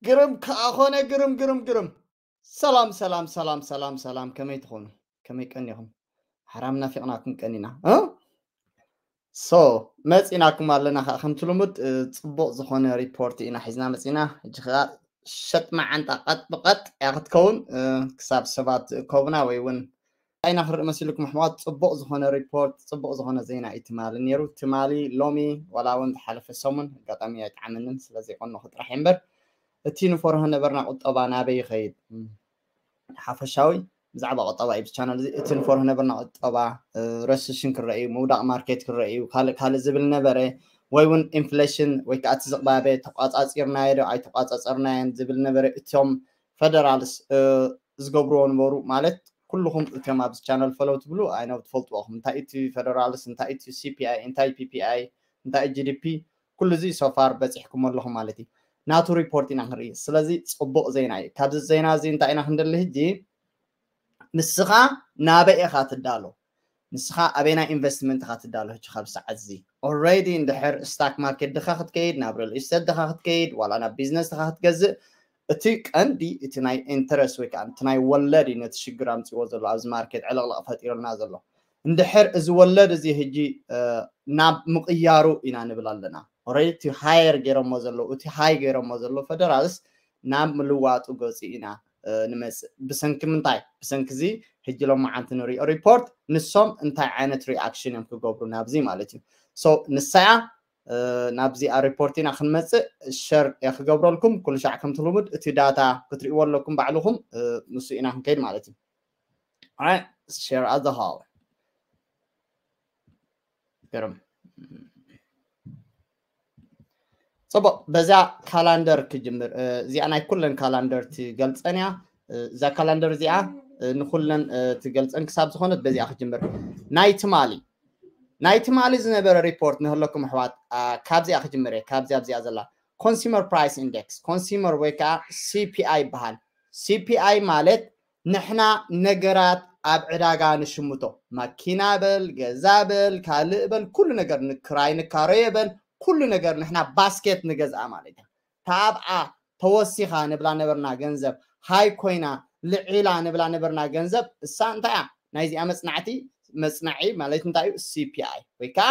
ግርም ከኣ ኾነ። ግርም ግርም ግርም። ሰላም ሰላም ሰላም ሰላም ሰላም፣ ከመይ ትኾኑ? ከመይ ቀኒኹም? ሓራም ናፊቕናኩም ቀኒና። ሶ መፂናኩም ኣለና ከዓ ከምቲ ልሙድ ጽቡቕ ዝኾነ ሪፖርት ኢና ሒዝና መፂና። ሕጂ ከዓ ሸጥ መዓንጣ ቀጥ ብቐጥ እያ ክትከውን፣ ክሳብ ሰባት ዝእከቡና ወይ እውን እንታይ ኢና ክንርኢ መሲልኩም ኣሕዋት? ጽቡቕ ዝኾነ ሪፖርት፣ ጽቡቕ ዝኾነ ዜና እዩ ትማሊ ነይሩ። ትማሊ፣ ሎሚ፣ ዋላ እውን ዝሓለፈ ሰሙን ኣጋጣሚ ኣይጠዓመንን፣ ስለዚ ቆኖኹ ጥራሕ እየ እምበር፣ እቲ ንፈርሆ ነበርና ቁጠባ ናበይ ይኸይድ? ሓፈሻዊ ብዛዕባ ቁጠባ እዩ ቻነል እዚ። እቲ ንፈርሆ ነበርና ቁጠባ፣ ረስሽን ክረአ እዩ፣ ምውዳቕ ማርኬት ክረአ እዩ፣ ካልእ ካልእ ዝብል ነበረ። ወይ እውን ኢንፍሌሽን ወይ ከዓ እቲ ዝቕባበ ተቋፃፂርናዮ ዶ ኣይተቋፃፀርናዮን ዝብል ነበረ። እቶም ፈደራልስ ዝገብርዎ ነበሩ። ማለት ኩልኹም እቶም ኣብዚ ቻነል ፈለው ትብሉ ኣይነው ትፈልጥዎ ኢኹም። እንታይ እቲ ፈደራልስ፣ እንታይ እቲ ሲፒኣይ፣ እንታይ ፒፒኣይ፣ እንታይ ጂዲፒ፣ ኩሉ እዚ ሶፋር በፂሕኩም ኣለኹም ማለት እዩ። ናቱ ሪፖርት ኢና ክንርኢ። ስለዚ ፅቡቕ ዜና እዩ። ካብዚ ዜና እዚ እንታይ ኢና ክንደሊ ሕጂ? ንስኻ ናበይ ኢኻ ትዳሎ? ንስኻ ኣበይና ኢንቨስትመንት ኢኻ ትዳሎ? ሕጂ ካብ ሰዓት እዚ ኦልሬዲ እንድሕር ስታክ ማርኬት ድኻ ክትከይድ፣ ናብ ሪል ኢስቴት ድኻ ክትከይድ፣ ዋላ ናብ ቢዝነስ ድኻ ክትገዝእ፣ እቲ ቀንዲ እቲ ናይ ኢንተረስት ወይ ከዓ እቲ ናይ ወለድ እዩ ነቲ ሽግር ኣምፅዎ ዘሎ፣ ኣብዚ ማርኬት ዕልቕልቕ ፈጢሩልና ዘሎ። እንድሕር እዚ ወለድ እዚ ሕጂ ናብ ምቕያሩ ኢና ንብል ኣለና። ኦልሬዲ እቲ ሃየር ገይሮሞ ዘለዉ፣ እቲ ሃይ ገይሮሞ ዘለዉ ፈደራልስ ናብ ምልዋጡ ገፂ ኢና ንመፅእ። ብሰንኪ ምንታይ? ብሰንኪ እዚ ሕጂ ሎማዓንቲ ንሪኦ ሪፖርት፣ ንሶም እንታይ ዓይነት ሪኣክሽን እዮም ክገብሩ ናብዚ ማለት እዩ። ሶ ንሳያ ናብዚኣ ሪፖርት ኢና ክንመፅእ። ሸር እየ ክገብረልኩም። ኩሉ ሻዕ ከምቲ ልሙድ እቲ ዳታ ክትርእይዎ ኣለኩም ባዕልኹም። ንሱ ኢና ክንከይድ ማለት እዩ። ሸር ኣዘሃው ገርም። ፅቡቕ፣ በዛ ካላንደር ክጅምር። እዚኣ ናይ ኩለን ካላንደር ትገልፀን እያ። እዛ ካላንደር እዚኣ ንኩለን ትገልፀን ክሳብ ዝኾነት በዚኣ ክጅምር። ናይ ትማሊ ናይ ትማሊ ዝነበረ ሪፖርት ንህለኩም ኣሕዋት፣ ካብዚኣ ክጅምር እየ። ካብዚኣ ኣብዚኣ ዘላ ኮንሱመር ፕራይስ ኢንደክስ፣ ኮንሱመር ወይ ከዓ ሲፒኣይ ይበሃል። ሲፒኣይ ማለት ንሕና ነገራት ኣብ ዕዳጋ ንሽምቶ፣ ማኪና በል፣ ገዛ በል፣ ካልእ በል፣ ኩሉ ነገር ንክራይ ንካረዮ በል፣ ኩሉ ነገር ንሕና ባስኬት ንገዝኣ ማለት እዩ። ታብኣ ተወሲኻ ንብላ ነበርና ገንዘብ፣ ሃይ ኮይና ልዒላ ንብላ ነበርና ገንዘብ፣ እሳ እንታይ እያ? ናይዚኣ መፅናዕቲ፣ መፅናዒ ማለት እንታይ እዩ? ሲፒኣይ ወይ ከዓ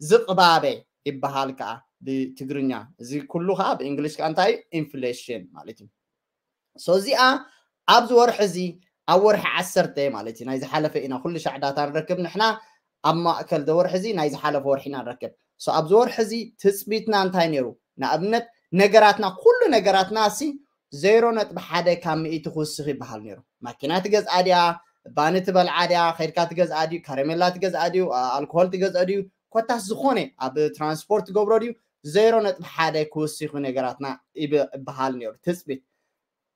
ዝቕባበ ይበሃል ከዓ ብትግርኛ። እዚ ኩሉ ከዓ ብእንግሊሽ ከዓ እንታይ እዩ? ኢንፍሌሽን ማለት እዩ። ሶ እዚኣ ኣብዚ ወርሒ እዚ ኣብ ወርሒ ዓሰርተ ማለት እዩ፣ ናይ ዝሓለፈ ኢና ኩሉ ሻዕ ዳታ ንረክብ ንሕና። ኣብ ማእከል ወርሒ እዚ ናይ ዝሓለፈ ወርሒ ኢና ንረክብ። ሶ ኣብዚ ወርሒ እዚ ትፅቢትና እንታይ ነይሩ? ንኣብነት ነገራትና፣ ኩሉ ነገራትና ሲ ዜሮ ነጥቢ ሓደ ካብ ሚእቲ ክውስኽ ይበሃል ነይሩ። ማኪና ትገዝኣ ድያ? ባኒ ትበልዓ ድያ? ከይድካ ትገዝኣ ድዩ? ካረሜላ ትገዝኣ ድዩ? ኣልኮሆል ትገዝኣ ድዩ? ኮታስ ዝኾነ ኣብ ትራንስፖርት ትገብሮ ድዩ? ዜሮ ነጥቢ ሓደ ክውስኹ ነገራትና ይበሃል ነይሩ ትፅቢት።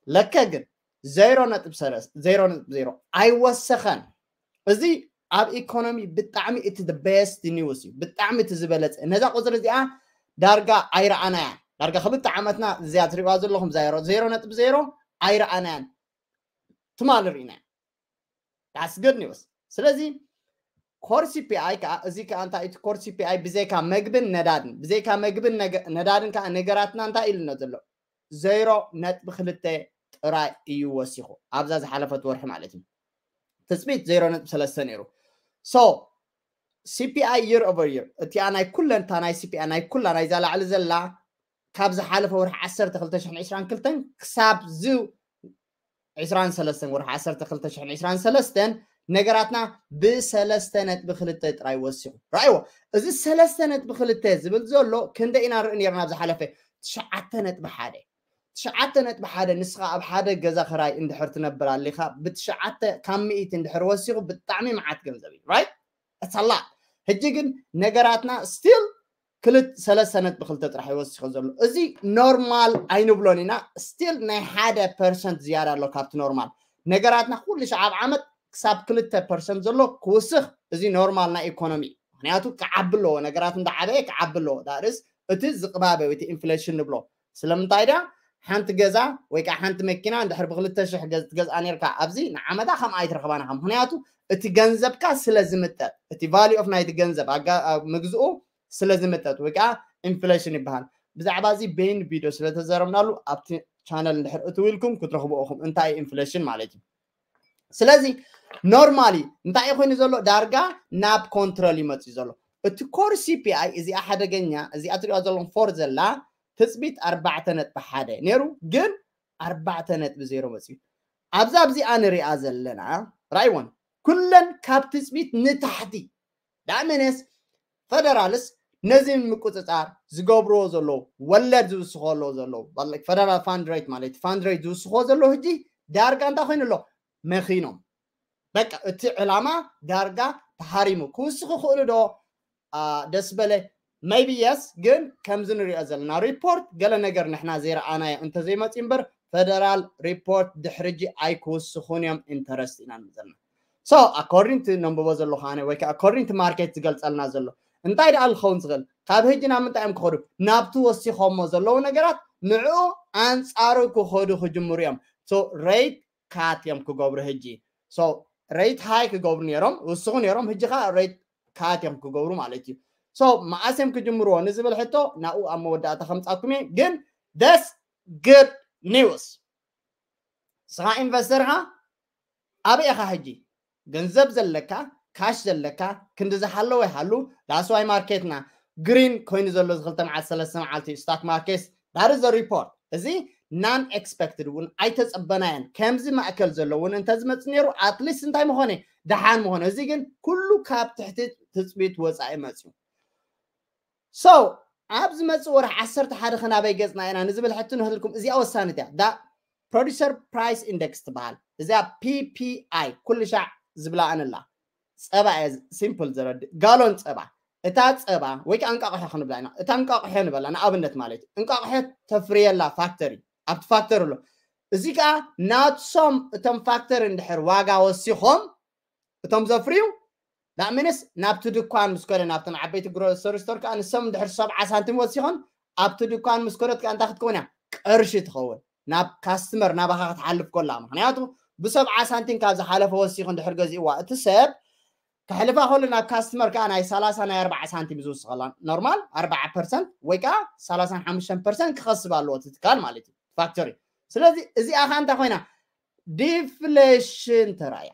ለከ ግን ዜሮ ነጥቢ ሰለስተ፣ ዜሮ ነጥቢ ዜሮ ኣይወሰኸን። እዚ ኣብ ኢኮኖሚ ብጣዕሚ እቲ the best news እዩ፣ ብጣዕሚ እቲ ዝበለፀ። ነዛ ቁፅሪ እዚኣ ዳርጋ ኣይረኣናያን። ዳርጋ ክልተ ዓመትና እዚኣ ትሪእዋ ዘለኹም ዜሮ፣ ዜሮ ነጥቢ ዜሮ ኣይረኣናያን። ትማሊ ርኢና። That's good news። ስለዚ ኮር ሲፒኣይ ከዓ፣ እዚ ከዓ እንታይ እቲ ኮር ሲፒኣይ ብዘይካ መግብን ነዳድን፣ ብዘይካ መግብን ነዳድን ከዓ ነገራትና እንታይ ኢሉና ዘሎ? ዜሮ ነጥቢ ክልተ ጥራይ እዩ ወሲኹ ኣብዛ ዝሓለፈት ወርሒ ማለት እዩ። ትፅቢት ዜሮ ነጥቢ ሰለስተ ነይሩ። ሶ ሲፒኣይ year over year እቲኣ ናይ ኩለንታ ናይ ሲፒኣይ ናይ ኩላ ናይዛ ላዕሊ ዘላ ካብ ዝሓለፈ ወርሒ ዓሰርተ ክልተ ሽሕን ዕስራን ክልተን ክሳብ ዝ ዕስራን ሰለስተን ወርሒ ዓሰርተ ክልተ ሽሕን ዕስራን ሰለስተን ነገራትና ብሰለስተ ነጥቢ ክልተ ጥራይ ወሲኹ። ራእይዎ፣ እዚ ሰለስተ ነጥቢ ክልተ ዝብል ዘሎ ክንደ ኢና ንርኢ ነርና ኣብ ዝሓለፈ? ትሽዓተ ነጥቢ ሓደ። ትሽዓተ ነጥቢ ሓደ። ንስኻ ኣብ ሓደ ገዛ ክራይ እንድሕር ትነብር ኣሊኻ፣ ብትሽዓተ ካብ ሚእቲ እንድሕር ወሲኹ ብጣዕሚ መዓት ገንዘብ እዩ። ራይት? እትላ ሕጂ ግን ነገራትና ስቲል ክልተ ሰለስተ ነጥቢ ክልተ ጥራሕ ይወስኸ ዘሎ። እዚ ኖርማል ኣይንብሎን ኢና። ስቲል ናይ ሓደ ፐርሰንት ዝያዳ ኣሎ ካብቲ ኖርማል። ነገራትና ኩሉ ሻዕ ኣብ ዓመት ክሳብ ክልተ ፐርሰንት ዘሎ ክውስኽ፣ እዚ ኖርማል ናይ ኢኮኖሚ እዩ። ምክንያቱ ክዓቢ ኣለዎ። ነገራት እንዳዓበየ ክዓቢ ኣለዎ። ዳርስ እቲ ዝቕባበ ወይ እቲ ኢንፍሌሽን ንብሎ። ስለምንታይ ድያ? ሓንቲ ገዛ ወይ ከዓ ሓንቲ መኪና እንድሕር ብክልተ ሽሕ ገዝ-፣ ትገዝኣ ነርካ ኣብዚ ንዓመታ ከምኣ ኣይትረኽባን ኢኻ። ምክንያቱ እቲ ገንዘብካ ስለ ዝምጠጥ፣ እቲ ቫልዩ ኦፍ ናይቲ ገንዘብ ኣጋ-፣ ኣ-፣ ምግዝኡ ስለ ዝምጠጥ ወይ ከዓ ኢንፍሌሽን ይበሃል። ብዛዕባ እዚ በይን ቪድዮ ስለተዘረብናሉ ኣብቲ ቻነል እንድሕር እትው ኢልኩም ክትረኽቡ ኢኹም እንታይ ኢንፍሌሽን ማለት እዩ። ስለዚ ኖርማሊ እንታይ እዩ ኮይኑ ዘሎ? ዳርጋ ናብ ኮንትሮል ይመፅእ ዘሎ። እቲ ኮር ሲፒኣይ እዚኣ ሓደገኛ እዚኣ ትሪኦ ዘለኹም ፎር ዘላ ትፅቢት ኣርባዕተ ነጥቢ ሓደ ነይሩ፣ ግን ኣርባዕተ ነጥቢ ዜሮ መፅዩ። ኣብዛ ኣብዚኣ ንሪኣ ዘለና ራይወን ኩለን ካብ ትፅቢት ንታሕቲ ዳእመነስ ፈደራልስ ነዚ ምቁፅፃር ዝገብርዎ ዘለዉ ወለድ ዝውስኾ ኣለዎ ዘለዉ ፈደራል ፋንድ ሬት ማለት ፋንድ ሬት ዝውስኾ ዘለዉ ሕጂ ዳርጋ እንታይ ኮይኑ ኣሎ? መኺኖም። በቃ እቲ ዕላማ ዳርጋ ተሃሪሙ። ክውስኽ ይኽእሉ ዶ? ደስ በለ maybe yes። ግን ከምዚ ንሪኦ ዘለና ሪፖርት ገለ ነገር ንሕና ዘይረኣናዮ እንተዘይመፅእ እምበር ፈደራል ሪፖርት ድሕርጂ ኣይክውስኹን እዮም። ኢንተረስት ኢና ዘለና። So according to ነንብቦ ዘለኹ ኣነ ወይ ከዓ according to ማርኬት ዝገልፀልና ዘሎ እንታይ ደኣ ዝኸውን ዝኽእል? ካብ ህጂ ናብ ምንታይ እዮም ክኸዱ? ናብቲ ወሲኾሞ ዘለዉ ነገራት ንዕኡ ኣንፃሩ ክኸዱ ክጅምሩ እዮም። So ሬት ካት እዮም ክገብሩ ህጂ። So ሬት ሃይ ክገብሩ ነይሮም፣ ውስኹ ነይሮም፣ ህጂ ከዓ ሬት ካት እዮም ክገብሩ ማለት እዩ። So መዓስ እዮም ክጅምርዎ ንዝብል ሕቶ ናብኡ ኣብ መወዳእታ ከምፃኩም እየ። ግን that's good news። ንስኻ ኢንቨስተርኻ ኣበይ ኢኻ ሕጂ? ገንዘብ ዘለካ ካሽ ዘለካ ክንዲ ዝሃለወ ይሃሉ። ዳስዋይ ማርኬትና ግሪን ኮይኑ ዘሎ እዚ ክልተ መዓልቲ ሰለስተ መዓልቲ ስታክ ማርኬት ዳር ዘ ሪፖርት እዚ ናን ኤክስፐክትድ እውን ኣይተፀበናየን። ከምዚ ማእከል ዘሎ እውን እንተዝመፅ ነይሩ ኣትሊስት እንታይ ምኾነ ደሓን ምኾነ። እዚ ግን ኩሉ ካብ ትሕቲ ትፅቢት ወፃኢ መፅዩ። So ኣብ ዝመፅእ ወርሒ ዓሰርተ ሓደ ኸናበይ ገፅና ኢና ንዝብል ሕቶ ንህልኩም እዚኣ ወሳኒት እያ። ዳ ፕሮዲሰር ፕራይስ ኢንደክስ ትበሃል። እዚኣ ፒፒኣይ ኩሉ ሻዕ ዝብላኣንላ ጸባ እየ ሲምፕል ዘረድእ። ጋሎን ጸባ፣ እታ ጸባ ወይ ከዓ እንቃቑሖ ክንብላ ኢና። እታ እንቃቑሖ ንበላ ንኣብነት ማለት እዩ። እንቃቑሖ ተፍርየላ ፋክተሪ፣ ኣብቲ ፋክተሪ ኣሎ። እዚ ከዓ ናትሶም እቶም ፋክተሪ እንድሕር ዋጋ ወሲኾም እቶም ዘፍርዩ ዳእምንስ ናብቲ ድኳን ምስ ኮደ ናብተን ዓበይቲ ግሮሰሪ ስቶር ከዓ ንሶም እንድሕር ሰብዓ ሳንቲም ወሲኾም ኣብቲ ድኳን ምስ ኮደት ከዓ እንታይ ክትከውን እያ? ቅርሺ ትኸውን። ናብ ካስትመር ናባኻ ክትሓልፍ ኮላ። ምክንያቱ ብሰብዓ ሳንቲም ካብ ዝሓለፈ ወሲኹ እንድሕር ገዚእዋ እቲ ሰብ ክሕልፋ ከሎ ናብ ካስትመር ከዓ ናይ ሰላሳ ናይ ኣርባዓ ሳንቲም ዝውስኸላ ኖርማል ኣርባዓ ፐርሰንት ወይ ከዓ ሰላሳን ሓሙሽተን ፐርሰንት ክኸስብ ኣለዎ እቲ ትካል ማለት እዩ ፋክተሪ። ስለዚ እዚኣ ከዓ እንታይ ኮይና? ዲፍሌሽን ተራእያ።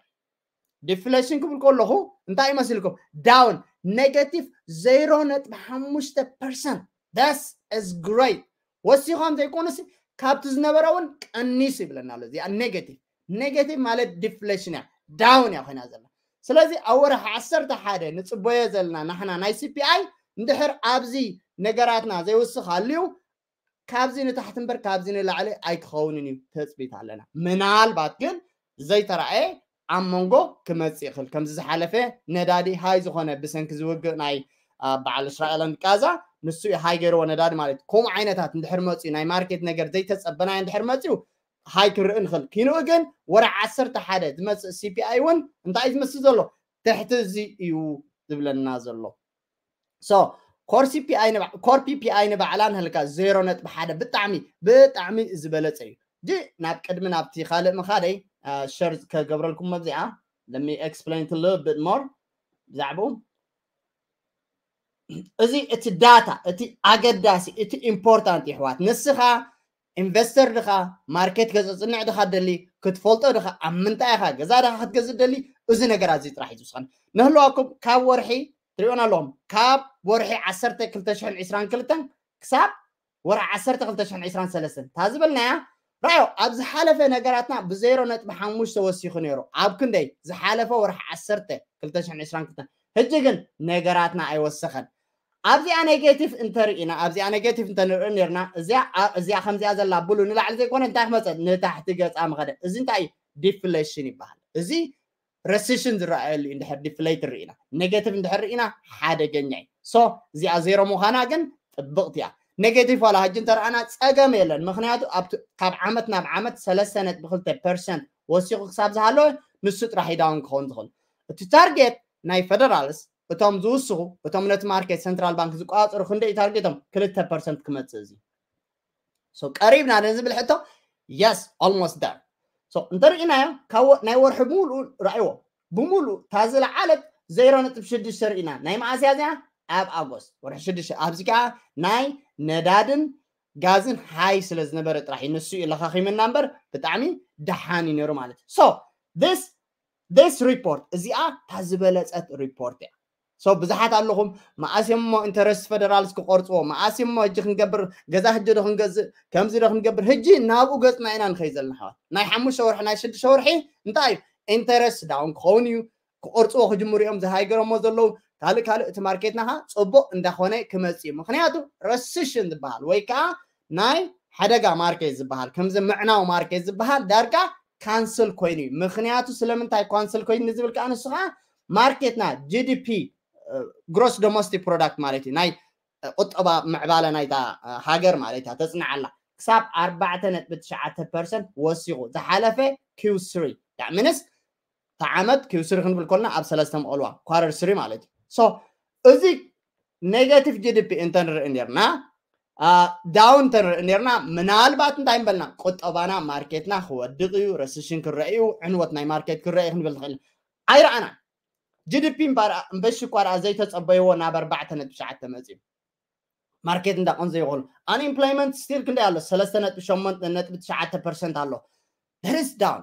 ዲፍሌሽን ክብል ከለኹ እንታይ ይመስልኩም? ዳውን ኔጋቲቭ ዜሮ ነጥቢ ሓሙሽተ ፐርሰንት። That's is great። ወሲኾም ዘይኮኑስ ካብቲ ዝነበረ እውን ቀኒሱ ይብለና ኣሎ። እዚኣ ኔጋቲቭ ኔጋቲቭ ማለት ዲፍሌሽን እያ፣ ዳውን እያ ኮይና ዘላ። ስለዚ ኣብ ወርሒ ዓሰርተ ሓደ ንፅበዮ ዘለና ናሕና ናይ ሲፒኣይ እንድሕር ኣብዚ ነገራትና ዘይውስኽ ኣልዩ ካብዚ ንታሕቲ እምበር ካብዚ ንላዕሊ ኣይክኸውንን እዩ ተፅቢት ኣለና። ምናልባት ግን ዘይተረኣየ ኣብ መንጎ ክመፅእ ይኽእል። ከምዚ ዝሓለፈ ነዳዲ ሃይ ዝኾነ ብሰንኪ ዝውግእ ናይ በዓል እስራኤልን ቃዛ ንሱ እዩ ሃይ ገይርዎ ነዳዲ ማለት እዩ። ከምኡ ዓይነታት እንድሕር መፅኡ ናይ ማርኬት ነገር ዘይተፀበናዮ እንድሕር መፅኡ ሃይ ክንርኢ ንኽእል። ኪንኡ ግን ወርሒ ዓሰርተ ሓደ ዝመፅእ ሲፒኣይ እውን እንታይ እዩ ዝመስል ዘሎ? ትሕቲ እዚ እዩ ዝብለና ዘሎ። So ኮር ፒፒኣይ ንባዕላ ንህልካ ዜሮ ነጥቢ ሓደ ብጣዕሚ ብጣዕሚ ዝበለፀ እዩ። ጂ ናብ ቅድሚ ናብቲ ካልእ ምኻደይ ሸር ከገብረልኩም መብዚኣ let me explain a little bit more ብዛዕባኡ። እዚ እቲ ዳታ እቲ ኣገዳሲ እቲ ኢምፖርታንት ይሕዋት ንስኻ ኢንቨስተር ድኻ ማርኬት ገዘፅንዕ ድኻ ደሊ ክትፈልጦ ድኻ ኣብ ምንታይ ኢኻ ገዛ ድኻ ክትገዝእ ደሊ እዚ ነገራት እዚ ጥራሕ እዩ ዝውስኸን። ንህልዋኩም ካብ ወርሒ ትሪኦን ኣለኹም ካብ ወርሒ ዓሰርተ ክልተ ሽሕን ዕስራን ክልተን ክሳብ ወርሒ ዓሰርተ ክልተ ሽሕን ዕስራን ሰለስተን እታ ዝበልናያ ራዮ ኣብ ዝሓለፈ ነገራትና ብዜሮ ነጥቢ ሓሙሽተ ወሲኹ ነይሩ ኣብ ክንደይ ዝሓለፈ ወርሒ ዓሰርተ ክልተ ሽሕን ዕስራን ክልተን ሕጂ ግን ነገራትና ኣይወሰኸን ኣብዚኣ ኔጌቲቭ እንተርኢና ኣብዚኣ ኔጌቲቭ እንተንርኢ ነርና እዚኣ ከምዚኣ ዘላ ብሉ ንላዕሊ ዘይኮነ እንታይ ክመፀ ንታሕቲ ገፃ ምኸደ እዚ እንታይ እዩ ዲፍሌሽን ይበሃል እዚ ረሲሽን ዝረኣየሉ እዩ እንድሕር ዲፍሌት ርኢና ኔጌቲቭ እንድሕር ርኢና ሓደገኛ እዩ so እዚኣ ዜሮ ምዃና ግን ጥብቕቲ እያ ኔጌቲቭ ዋላ ሕጂ እንተረኣና ፀገም የለን ምክንያቱ ካብ ዓመት ናብ ዓመት ሰለስተ ነጥቢ ክልተ ፐርሰንት ወሲኹ ክሳብ ዝሃለወ ንሱ ጥራሕ ዳውን ክኸውን ዝኽእል እቲ ታርጌት ናይ ፈደራልስ እቶም ዝውስኹ እቶም ነቲ ማርኬት ሰንትራል ባንክ ዝቆፃፀሩ ክንደይ ታርጌቶም ክልተ ፐርሰንት ክመፅእ እዚ ቀሪብና ንዝብል ሕቶ yes almost there እንተርኢናዮ ናይ ወርሒ ብምሉኡ ረኣይዎ ብምሉኡ እታ ዝለዓለት ዜሮ ነጥቢ ሽዱሽተ ርኢና ናይ መዓስያ እዚኣ ኣብ ኣጎስት ወርሒ ሽዱሽተ ኣብዚ ከዓ ናይ ነዳድን ጋዝን ሃይ ስለ ዝነበረ ጥራሕ እዩ ንሱ እዩ ለኻኺምና እምበር ብጣዕሚ ደሓን እዩ ነይሩ ማለት እዩ። So this this report እዚኣ እታ ዝበለፀት ሪፖርት እያ። So ብዙሓት ኣለኹም መኣስ እዮም እሞ ኢንተረስት ፈደራልስ ክቆርፅዎ፣ መኣስ እዮም እሞ ሕጂ ክንገብር፣ ገዛ ሕጂ ዶ ክንገዝእ፣ ከምዚ ዶ ክንገብር። ሕጂ ናብኡ ገፅና ኢና ንኸይድ ዘለና ኣሕዋት። ናይ ሓሙሽተ ወርሒ ናይ ሽዱሽተ ወርሒ እንታይ እዩ ኢንተረስት ዳውን ክኸውን እዩ፣ ክቆርፅዎ ክጅምሩ እዮም ዝሃይገረሞ ዘለዉ። ካልእ ካልእ እቲ ማርኬትና ኸዓ ፅቡቅ እንዳኾነ ክመፅእ እዩ። ምክንያቱ ረሲሽን ዝበሃል ወይ ከዓ ናይ ሓደጋ ማርኬት ዝበሃል ከምዚ ምዕናው ማርኬት ዝበሃል ዳርጋ ካንስል ኮይኑ እዩ። ምክንያቱ ስለምንታይ ካንስል ኮይኑ ንዝብል ከዓ ንሱ ከዓ ማርኬትና ጂ ዲ ፒ ግሮስ ዶሜስቲክ ፕሮዳክት ማለት እዩ ናይ ቁጠባ ምዕባለ ናይታ ሃገር ማለት እያ ተፅንዓላ ክሳብ ኣርባዕተ ነጥቢ ትሽዓተ ፐርሰንት ወሲኹ ዝሓለፈ ኪው ስሪ ምንስ እታ ዓመት ኪው ስሪ ክንብል ኮልና ኣብ ሰለስተ መቐልዋ ኳረር ስሪ ማለት እዩ። So እዚ ኔጋቲቭ ጂ ዲ ፒ እንተንርኢ ኔርና ዳውን እንተንርኢ ኔርና ምናልባት እንታይ ንበልና ቁጠባና ማርኬትና ክወድቕ እዩ፣ ረሲሽን ክረአ እዩ፣ ዕንወት ናይ ማርኬት ክረአ እዩ ክንብል ንኽእል። ኣይረኣና ጂ ዲ ፒ እምበኣር እምበሺ እኳ ደኣ ዘይተጸበይዎ ናብ ኣርባዕተ ነጥቢ ትሽዓተ መጺኡ ማርኬት እንዳቐን ዘይኾኑ ኣንኤምፕሎይመንት ስቲል ክንደይ ኣሎ ሰለስተ ነጥቢ ሸሞንተ ነጥቢ ትሽዓተ ፐርሰንት ኣሎ። That is down።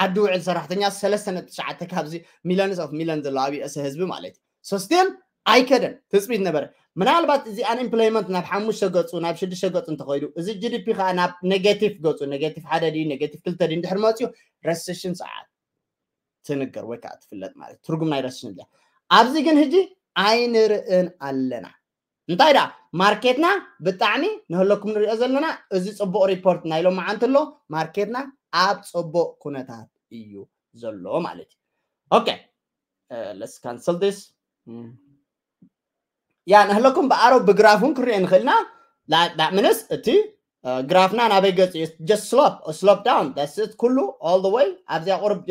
ዓዲ ውዕል ሰራሕተኛ ሰለስተ ነጥቢ ትሽዓተ ካብዚ ሚሊዮንስ ኦፍ ሚሊዮን ዘሎ ኣብ ዩኤስ ህዝቢ ማለት እዩ። So ስቲል ኣይከደን ትፅቢት ነበረ። ምናልባት እዚ ኣንኤምፕሎይመንት ናብ ሓሙሽተ ገፁ ናብ ሽዱሽተ ገፁ እንተኸይዱ እዚ ጂ ዲ ፒ ከዓ ናብ ኔጌቲቭ ገፁ ኔጌቲቭ ሓደ ድዩ ኔጌቲቭ ክልተ ድዩ እንድሕር መፅዩ ረሲሽን ሰዓት ትንገር ወይ ከዓ ትፍለጥ ማለት ትርጉም ናይ ረሲሽን እያ። ኣብዚ ግን ሕጂ ኣይንርእን ኣለና። እንታይ ደኣ ማርኬትና ብጣዕሚ ንህለኩም ንሪኦ ዘለና እዚ ፅቡቕ ሪፖርት ናይ ሎማዓንቲ ኣሎ። ማርኬትና ኣብ ፅቡቕ ኩነታት እዩ ዘሎ ማለት እዩ። Okay, let's cancel this. ያ ንህለኩም ብኣሮ ብግራፍ እውን ክንሪኦ ንኽእልና ምንስ እቲ ግራፍና ናበይ ገፅ እዩ just slope slope down that's it ኩሉ all the way ኣብዚኣ ቁርብ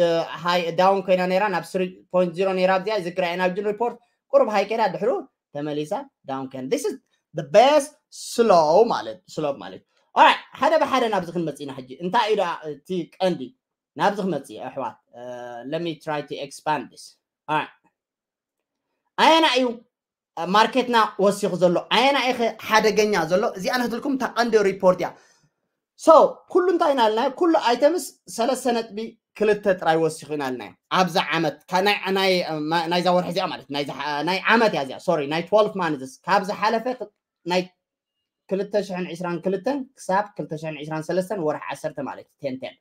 ሃይ ዳውን ኮይና ነይራ ናብ ስሪ ፖይንት ዜሮ ነይራ ኣብዚኣ እዚ ክራይ ናብ ጅን ሪፖርት ቁርብ ሃይ ከይዳ ድሕሩ ተመሊሳ ዳውን ከን this is the best slope ማለት ስሎፕ ማለት እዩ። Alright ሓደ ብሓደ ናብዚ ክንመፅእ ኢና ሕጂ እንታይ እዩ ደኣ እቲ ቀንዲ ናብዚ ክመፅእ እየ ኣሕዋት let me try to expand this. Alright ኣየና እዩ ማርኬትና ወሲኹ ዘሎ ኣየና ኢኸ ሓደገኛ ዘሎ እዚኣ ንክትልኩም እታ ቀንዲ ሪፖርት እያ። So ኩሉ እንታይ ኢና ልናዮ ኩሉ ኣይተምስ ሰለስተ ነጥቢ ክልተ ጥራይ ወሲኹ ኢና ልናዮ ኣብዛ ዓመት ናይዛ ወርሒ እዚኣ ማለት ናይ ዓመት እያ እዚኣ ሶሪ ናይ ትወልፍ ማንዝስ ካብ ዝሓለፈ ናይ ክልተ ሽሕን ዕስራን ክልተን ክሳብ ክልተ ሽሕን ዕስራን ሰለስተን ወርሒ ዓሰርተ ማለት እዩ ቴንቴን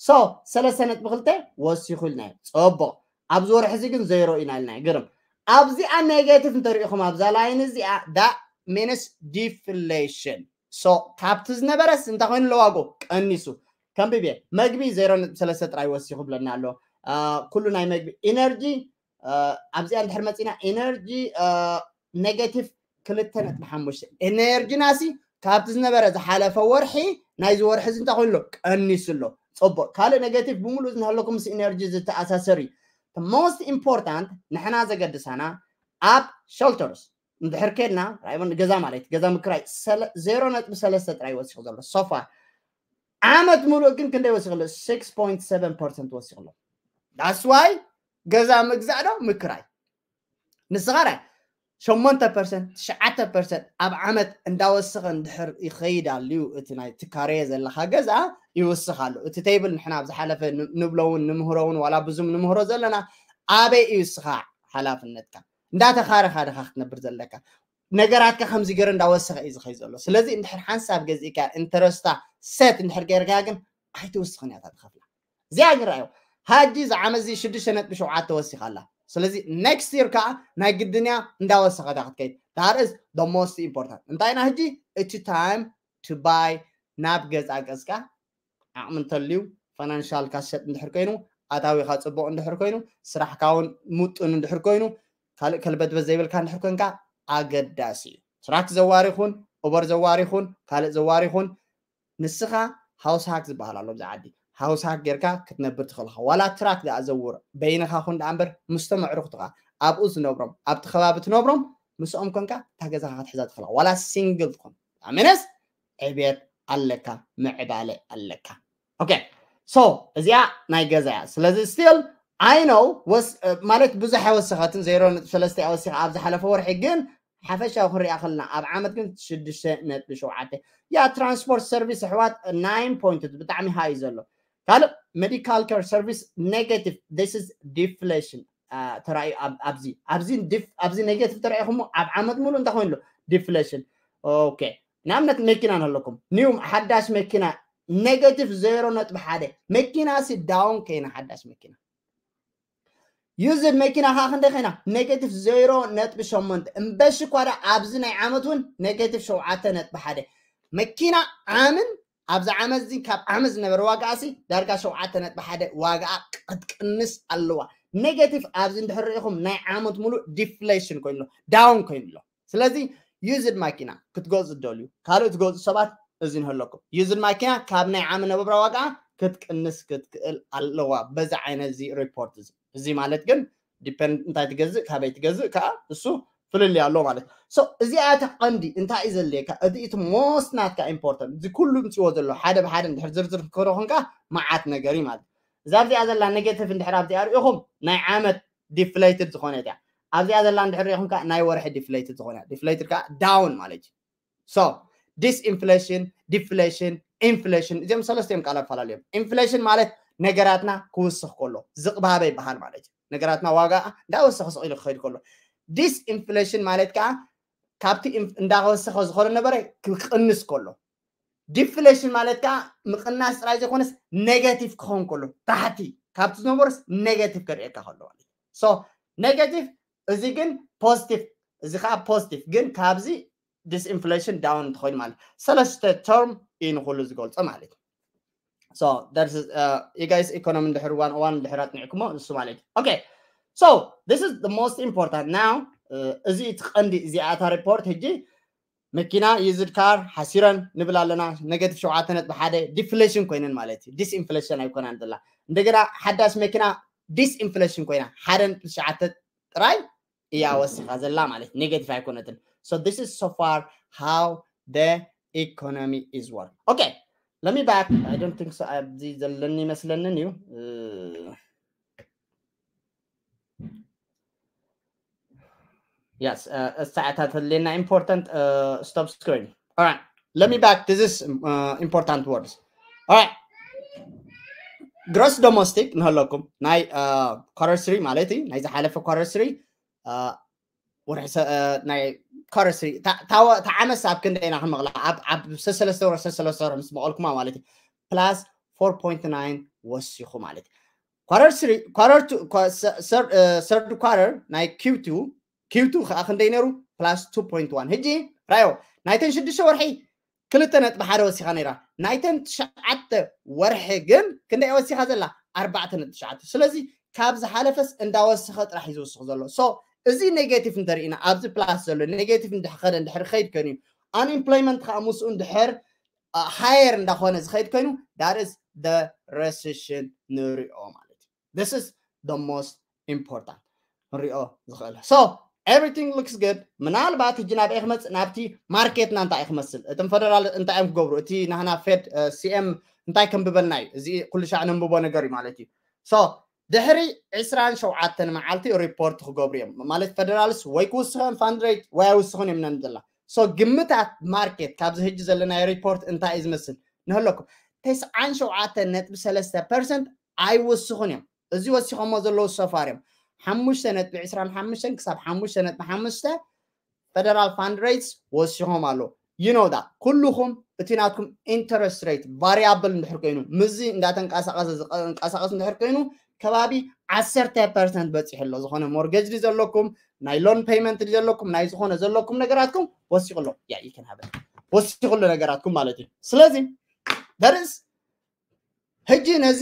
So ሰለስተ ነጥቢ ክልተ ወሲኹ ኢልናዮ ፅቡቕ ኣብዚ ወርሒ እዚ ግን ዜሮ ኢና ኢልናዮ ግርም ኣብዚኣ ኔጌቲቭ እንተሪኢኹም ኣብዛ ላይን እዚኣ that means deflation So ካብቲ ዝነበረስ እንታይ ኮይኑ ኣለዋጎ ቀኒሱ ከምቢብ እየ መግቢ ዜሮ ነጥቢ ሰለስተ ጥራይ ወሲኹ ብለና ኣሎ ኩሉ ናይ መግቢ ኢነርጂ ኣብዚኣ እንድሕር መፂና ኢነርጂ ኔጌቲቭ ክልተ ነጥቢ ሓሙሽተ ኢነርጂና ሲ ካብቲ ዝነበረ ዝሓለፈ ወርሒ ናይዚ ወርሒ እዚ እንታይ ኮይኑ ኣሎ ቀኒሱ ኣሎ ፅቡቅ ካልእ ኔጌቲቭ ብምሉእ ዝንሃለኩም ምስ ኢነርጂ ዝተኣሳሰር እዩ most important ንሕና ዘገድሳና ኣብ ሸልተርስ እንድሕር ከድና ራይቦን ገዛ ማለት ገዛ ምክራይ ዜሮ ነጥቢ ሰለስተ ጥራይ ወሲኹ ዘሎ so far ዓመት ሙሉእ ግን ክንደይ ወሲኹ ኣሎ six point seven percent ወሲኹ ኣሎ that's why ገዛ ምግዛእ ዶ ምክራይ ንስኻ ራይ ሸሞንተ ፐርሰንት ትሽዓተ ፐርሰንት ኣብ ዓመት እንዳወሰኸ እንድሕር ይኸይድ ኣልዩ እቲ ናይ ትካረየ ዘለኻ ገዛ ይውስኽ ኣሎ እቲ ቴብል ንሕና ኣብ ዝሓለፈ ንብሎ እውን ንምህሮ እውን ዋላ ብዙም ንምህሮ ዘለና ኣበይ እዩ እስኻ ሓላፍነትካ እንዳተኻረኻ ድኻ ክትነብር ዘለካ ነገራትካ ከምዚ ገይሩ እንዳወሰኸ እዩ ዝኸይ ዘሎ ስለዚ እንድሕር ሓንሳብ ገዚእካ ኢንተረስታ ሴት እንድሕር ገይርካ ግን ኣይትውስኽን እያ ትኸፍላ እዚኣ ግን ረኣዮ ሓጂ ዝዓመት እዚ ሽዱሽተ ነጥቢ ሸውዓተ ወሲኻ ኣላ ስለዚ ኔክስት ይር ከዓ ናይ ግድን እያ እንዳወሰኸታ ክትከይድ that is the most important እንታይ ኢና ሕጂ እቲ time to buy ናብ ገዛ ገዝካ ዓቕሚ እንተልዩ ፋይናንሻልካ ሸጥ እንድሕር ኮይኑ ኣታዊኻ ፅቡቕ እንድሕር ኮይኑ ስራሕካ እውን ሙጡን እንድሕር ኮይኑ ካልእ ከልበትበት ዘይብልካ እንድሕር ኮንካ ኣገዳሲ እዩ ትራክ ዘዋር ይኹን ኡበር ዘዋር ይኹን ካልእ ዘዋር ይኹን ንስኻ ሃውስ ሃክ ዝበሃል ኣሎ ብዛ ዓዲ ሃውስ ሃክ ጌርካ ክትነብር ትኽእልኻ ዋላ ትራክ ደኣ ዘውር በይንኻ ኩን ደኣ እምበር ምስቶም ኣዕሩኽትኻ ኣብኡ ዝነብሮም ኣብቲ ከባቢ ትነብሮም ምስኦም ኮንካ እታ ገዛኻ ክትሕዛ ትኽእልኻ ዋላ ሲንግል ትኹን ኣሜነስ ዕብየት ኣለካ ምዕባለ ኣለካ okay so እዚኣ ናይ ገዛ እያ ስለዚ still I know ማለት ብዙሕ ኣይወሰኸትን ዜሮ ነጥቢ ሰለስተ እያ ወሲኻ ኣብ ዝሓለፈ ወርሒ ግን ሓፈሻዊ ክንሪኣ ከለና ኣብ ዓመት ግን ሽዱሽተ ነጥቢ ሸውዓተ። ያ ትራንስፖርት ሰርቪስ ኣሕዋት ናይን ፖይንት ብጣዕሚ ሃይ ዘሎ። ካልእ ሜዲካል ኬር ሰርቪስ ኔጋቲቭ። This is deflation ተራእዩ ኣብዚ ኣብዚ ኔጋቲቭ ተራእኹሞ ኣብ ዓመት ሙሉ እንታይ ኮይኑ ኣሎ? ዲፍሌሽን። ኦኬ፣ ንኣብነት መኪና ንህለኩም ኒው ሓዳሽ መኪና ኔጋቲቭ ዜሮ ነጥቢ ሓደ። መኪና ሲ ዳውን ከይና ሓዳሽ መኪና። ዩዝድ መኪና ከዓ ክንደይ ከይና? ኔጋቲቭ ዜሮ ነጥቢ ሸሞንተ። እምበሺ እኳ ደኣ ኣብዚ ናይ ዓመት እውን ኔጋቲቭ ሸውዓተ ነጥቢ ሓደ። መኪና ዓምን ኣብዚ ዓመት እዚ ካብ ዓመት ዝነበረ ዋጋኣ ሲ ዳርጋ ሸውዓተ ነጥቢ ሓደ ዋጋኣ ክትቅንስ ኣለዋ። ኔጋቲቭ ኣብዚ እንድሕር ርኢኹም ናይ ዓመት ሙሉእ ዲፍሌሽን ኮይኑ ኣሎ፣ ዳውን ኮይኑ ኣሎ። ስለዚ ዩዝድ ማኪና ክትገዝኡ ትደልዩ ካልእ ትገዝኡ ሰባት እዚ ንህለኩም። ዩዝድ ማኪና ካብ ናይ ዓመት ነበብራ ዋጋኣ ክትቅንስ ክትክእል ኣለዋ በዚ ዓይነት እዚ ሪፖርት እዚ። እዚ ማለት ግን ዲፐንድ እንታይ ትገዝእ ካበይ ትገዝእ ከዓ እሱ ፍልልይ ኣሎ ማለት። So እዚኣ እቲ ቀንዲ እንታይ እዩ ዘድልየካ? እቲ እቲ ሞስት ናትካ ኢምፖርታንት እዚ ኩሉ ምፅዎ ዘሎ ሓደ ብሓደ እንድሕር ዝርዝር ክከዶ ኮንካ መዓት ነገር እዩ ማለት። እዛ ኣብዚኣ ዘላ ኔጌቲቭ እንድሕር ኣብዚኣ ርኢኹም ናይ ዓመት ዲፍሌትድ ዝኾነ እያ። ኣብዚኣ ዘላ እንድሕር ርኢኹም ከዓ ናይ ወርሒ ዲፍሌትድ ዝኾነ፣ ዲፍሌትድ ከዓ ዳውን ማለት እዩ። So ዲስኢንፍሌሽን፣ ዲፍሌሽን፣ ኢንፍሌሽን እዚኦም ሰለስተ እዮም ቃላት ፈላለዩ እዮም። ኢንፍሌሽን ማለት ነገራትና ክውስኽ ከሎ ዝቕባበ ይበሃል ማለት እዩ። ነገራትና ዋጋ እንዳወሰኸ ስቕ ኢሉ ክኸይድ ከሎ። ዲስኢንፍሌሽን ማለት ከዓ ካብቲ እንዳወሰኸ ዝኾነ ነበረ ክቕንስ ከሎ። ዲፍሌሽን ማለት ከዓ ምቕናስ ጥራይ ዘይኮነስ ኔጋቲቭ ክኸውን ከሎ፣ ታሕቲ ካብቲ ዝነበረስ ኔጋቲቭ ከርእየካ ከሎ ማለት እዩ። ሶ ኔጋቲቭ፣ እዚ ግን ፖዚቲቭ፣ እዚ ከዓ ፖዚቲቭ ግን ካብዚ ዲስኢንፍሌሽን ዳውን እንትኾይኑ ማለት ሰለስተ ተርም እዩ ንኩሉ ዝገልጾ ማለት እዩ። So you guys ኢኮኖሚ እንድሕር ዋን ዋን እንድሕር ኣጥኒዕኩሞ ንሱ ማለት እዩ። Okay, so this is the most important now። እዚ እቲ ቀንዲ እዚኣታ ሪፖርት ሕጂ መኪና ዩዝድ ካር ሓሲረን ንብል ኣለና። ኔጋቲቭ ሸውዓተ ነጥቢ ሓደ ዲፍሌሽን ኮይነን ማለት እዩ። ዲስኢንፍሌሽን ኣይኮናን ዘላ። እንደገና ሓዳሽ መኪና ዲስኢንፍሌሽን ኮይና ሓደ ነጥቢ ትሽዓተ ጥራይ እያ ወሲኻ ዘላ ማለት ኔጋቲቭ ኣይኮነትን። So this is so far how the economy is work. Okay, let me back. I don't think so ኣብዚ ዘለኒ ይመስለንን እዩ። Yes, እሳዕታት ሌና ኢምፖርታንት ስቶፕ ስክሪን። Alright, let me back to this important words. Alright, ግሮስ ዶሜስቲክ ንህለኩም ናይ ኳርተር ስሪ ማለት እዩ፣ ናይ ዝሓለፈ ኳርተር ስሪ ወርሒ ናይ ኳርተር ስሪ ተዓመስ ኣብ ክንደይ ኢና ክንመቕላ? ኣብ ሰለስተ ወርሒ ሰለስተ ወርሒ ምስ መቐልኩማ ማለት እዩ ፕላስ ፎር ፖይንት ናይን ወሲኹ ማለት እዩ። ኳርተር ስሪ ኳርተር ሰርድ ኳርተር ናይ ኪው ቱ ኪው ቱ ከዓ ክንደይ ነይሩ? ፕላስ ቱ ፖይንት ዋን። ሕጂ ራዮ ናይተን ሽዱሽተ ወርሒ ክልተ ነጥቢ ሓደ ወሲኻ ነይራ። ናይተን ትሽዓተ ወርሒ ግን ክንደይ ወሲኻ ዘላ? ኣርባዕተ ነጥቢ ትሽዓተ። ስለዚ ካብ ዝሓለፈስ እንዳወሰኸ ጥራሕ እዩ ዝውስኽ ዘሎ። So እዚ ኔጌቲቭ እንተርኢና ኣብዚ ፕላስ ዘሎ ኔጌቲቭ እንድሕር ከደ እንድሕር ከይድ ከን እዩ። ኣንኤምፕሎይመንት ከዓ ምስኡ እንድሕር ሃየር እንዳኾነ ዝኸይድ ኮይኑ that is the recession ንሪኦ ማለት እዩ። This is the most important ንሪኦ ዝኽእል። So everything looks good። ምናልባት ሕጂ ናበይ ክመፅእ ናብቲ ማርኬትና እንታይ ክመስል እቶም ፈደራል እንታይ እዮም ክገብሩ እቲ ናህና ፌድ ሲኤም እንታይ ከንብበልና እዩ። እዚ ኩሉ ሻዕ ነንብቦ ነገር እዩ ማለት እዩ። So ድሕሪ ዕስራን ሸውዓተን መዓልቲ ሪፖርት ክገብሩ እዮም ማለት ፈደራልስ ወይ ክውስኸን ፋንድሬት ወይ ኣይውስኹን እዮም ነንዘላ። So ግምታት ማርኬት ካብዚ ሕጂ ዘለናዮ ሪፖርት እንታይ እዩ ዝመስል ንህለኩም? ተስዓን ሸውዓተን ነጥቢ ሰለስተ ፐርሰንት ኣይወስኹን እዮም። እዚ ወሲኾሞ ዘለዉ ሶፋር እዮም። ሓሙሽተ ነጥቢ ዕስራን ሓሙሽተን ክሳብ ሓሙሽተ ነጥቢ ሓሙሽተ ፈደራል ፋንድ ሬትስ ወሲኾም ኣለዉ። You know that ኩልኹም እቲ ናትኩም ኢንተረስት ሬት ቫሪያብል እንድሕር ኮይኑ ምዚ እንዳተንቀሳቀሰ ዝንቀሳቀስ እንድሕር ኮይኑ ከባቢ ዓሰርተ ፐርሰንት በፂሑ ኣሎ። ዝኾነ ሞርጌጅ ድዩ ዘለኩም፣ ናይ ሎን ፔይመንት ድዩ ዘለኩም፣ ናይ ዝኾነ ዘለኩም ነገራትኩም ወሲኹ ኣሎ። ያ ይከን ሃበ ወሲኹ ኣሎ ነገራትኩም ማለት እዩ። ስለዚ ደርስ ሕጂ ነዚ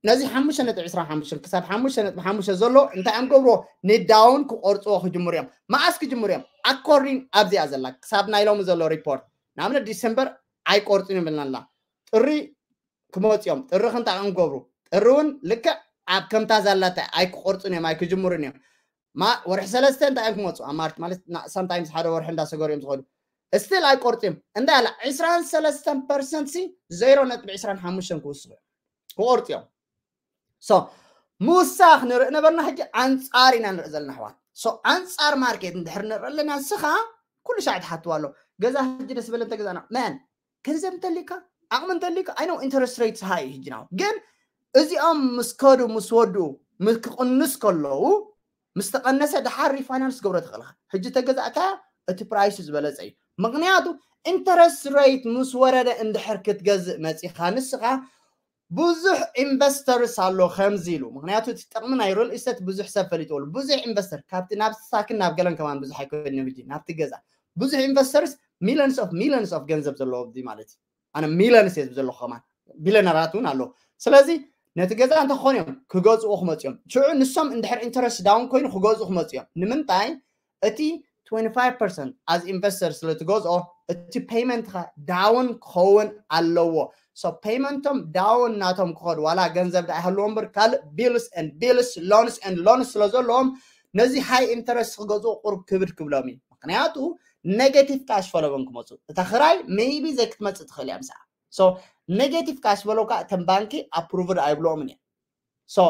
ነዚ ሓሙሽተ ነጥቢ ዕስራን ሓሙሽተን ክሳብ ሓሙሽተ ነጥቢ ሓሙሽተ ዘሎ እንታይ እዮም ገብርዎ? ንዳውን ክቆርፅዎ ክጅምሩ እዮም። መዓስ ክጅምሩ እዮም? ኣኮርዲን ኣብዚኣ ዘላ ክሳብ ናይ ሎሚ ዘሎ ሪፖርት ንኣብነት ዲሰምበር ኣይቆርፅን ይብልና ኣላ። ጥሪ ክመፅኦም ጥሪ ክንታይ እዮም ገብሩ? ጥሪ እውን ልክዕ ኣብ ከምታ ዛላታ ኣይክቆርፁን እዮም ኣይክጅምሩን እዮም። ማ ወርሒ ሰለስተ እንታይ እዮም ክመፁ ኣብ ማርች ማለት ሳምታይምስ ሓደ ወርሒ እንዳሰገሩ እዮም ዝኸዱ። ስቲል ኣይቆርፅም እንታይ ኣላ ዕስራን ሰለስተን ፐርሰንት ሲ ዜሮ ነጥቢ ዕስራን ሓሙሽተን ክውስኹ እዮም ክቆርፁ እዮም። ሶ ምውሳኽ ንርኢ ነበርና። ሕጂ ኣንፃር ኢና ንርኢ ዘለና ኣሕዋት። ሶ ኣንፃር ማርኬት እንድሕር ንርኢ ኣለና ንስኻ ኩሉ ሻዕ ትሓትዋ ኣሎ። ገዛ ሕጂ ደስ በለ እንተገዛና መን ገንዘብ እንተሊካ ዓቕሚ እንተሊካ I know interest rates high ሕጂ ናው ግን እዚኦም ምስ ከዱ ምስ ወዱ ምስ ክቕንስ ከለዉ ምስ ተቐነሰ ድሓር refinance ገብሮ ትኽእልካ። ሕጂ ተገዛእካ እቲ price ዝበለፀ እዩ። ምክንያቱ interest rate ምስ ወረደ እንድሕር ክትገዝእ መፂኻ ንስኻ ብዙሕ investors ኣሎ ከምዚ ኢሉ። ምክንያቱ እቲ ጥቕሚ ናይ real estate ብዙሕ ሰብ ፈሊጥሉ። ብዙሕ investor ካብቲ ናብ ሳክን ናብ ገለን ከማን ብዙሕ ኣይኮይኑ ሕጂ ናብቲ ገዛ ብዙሕ investors millions of millions of ገንዘብ ዘለዎ ኣብዚ ማለት እዩ። ኣነ millions እየ ዘለኹ ከማን ቢለነራት እውን ኣለዉ። ስለዚ ነቲ ገዛ እንተኾኑ እዮም ክገዝኡ ክመፅኦም ሽዑ ንሶም እንድሕር interest down ኮይኑ ክገዝኡ ክመፅኦም ንምንታይ እቲ twenty-five percent as investor ስለ ትገዝኦ እቲ payment ኻ down ክኸውን ኣለዎ። So payment ኦም down ናቶም ክኸዱ ዋላ ገንዘብ ዳ ይሃልዎ እምበር ካልእ bills and bills loans and loans ስለ ዘለዎም ነዚ high interest ክገዝኡ ቁርብ ክብድ ክብሎም እዩ። ምክንያቱ negative cash flow ም ክመፁ እታ ክራይ maybe ዘይክትመፅእ ትኽእል እያ ምስኣ። So negative cash flow ካ እተን ባንኪ approved ኣይብልኦምን እዮም። So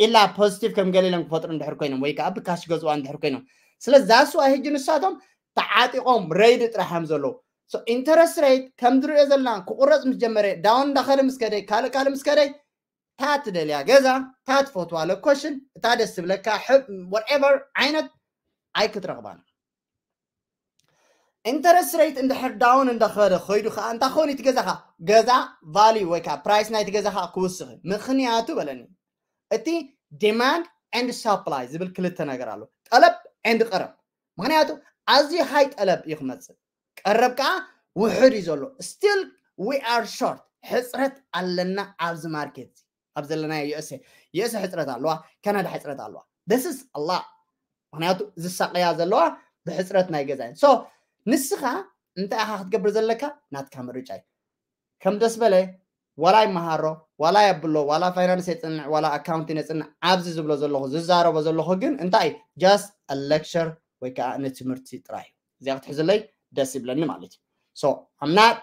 ኢላ positive ከም ገለ ኢሎም ክፈጥሩ እንድሕር ኮይኖም ወይ ከዓ ብካሽ ገዝዋ እንድሕር ኮይኖም ስለዚ that's why ሕጂ ንሳቶም ተዓጢቆም ready ጥራሕ እዮም ዘለዉ። So interest rate ከም ዝሪኦ ዘለና ክቁረፅ ምስ ጀመረ down እንዳኸደ ምስ ከደ ካልእ ካልእ ምስ ከደ እታ ትደልያ ገዛ እታ ትፈትዋ location እታ ደስ ትብለካ whatever ዓይነት ኣይክትረኽባን interest rate እንድሕር down እንዳኸደ ከይዱ ከዓ እንታይ ክኸውን እቲ ገዛኻ ገዛ value ወይ ከዓ price ናይቲ ገዛኻ ክውስኽ ምክንያቱ በለኒ እቲ demand and supply ዝብል ክልተ ነገር ኣሎ። ጠለብ and ቀረብ። ምክንያቱ ኣዝዩ high ጠለብ እዩ ክመፅእ ቀረብ ከዓ ውሕድ እዩ ዘሎ። Still we are short ሕፅረት ኣለና ኣብዚ market ኣብ ዘለናዮ USA USA ሕፅረት ኣለዋ ካናዳ ሕፅረት ኣለዋ this is a lot ምክንያቱ ዝሳቀያ ዘለዋ ብሕፅረት ናይ ገዛ እየን so ንስኻ እንታይ ኢኻ ክትገብር ዘለካ ናትካ ምርጫ እዩ ከም ደስ በለ ዋላ ይመሃሮ ዋላ የብሎ ዋላ finance የፅንዕ ዋላ accounting የፅንዕ ኣብዚ ዝብሎ ዘለኹ ዝዛረቦ ዘለኹ ግን እንታይ just a lecture ወይ ከዓ ንትምህርቲ ጥራይ እዩ እዚኣ ክትሕዝለይ ደስ ይብለኒ ማለት እዩ so I'm not